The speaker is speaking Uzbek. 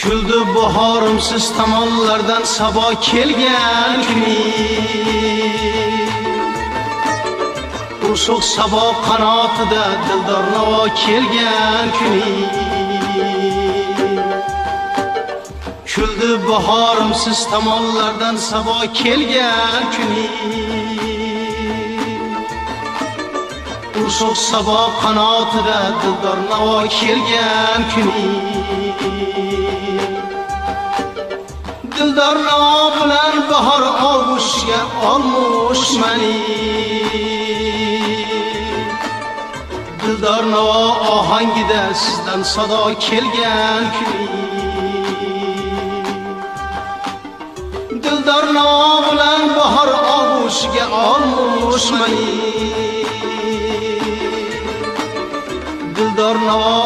Kuldi bahorim siz tomonlardan sabo kelgan kuni. Ursuq sabo qanotida dildor navo kelgan kuni. Kuldi bahorim siz tomonlardan sabo kelgan kuni. Ursuq sabo qanotida dildor navo kelgan kuni. Dildor navo bilan bahor og'ushga olmuş mani. Dildor navo ohangida sizdan sado kelgan kuni. Dildor navo bilan bahor og'ushga olmuş mani. Dildor navo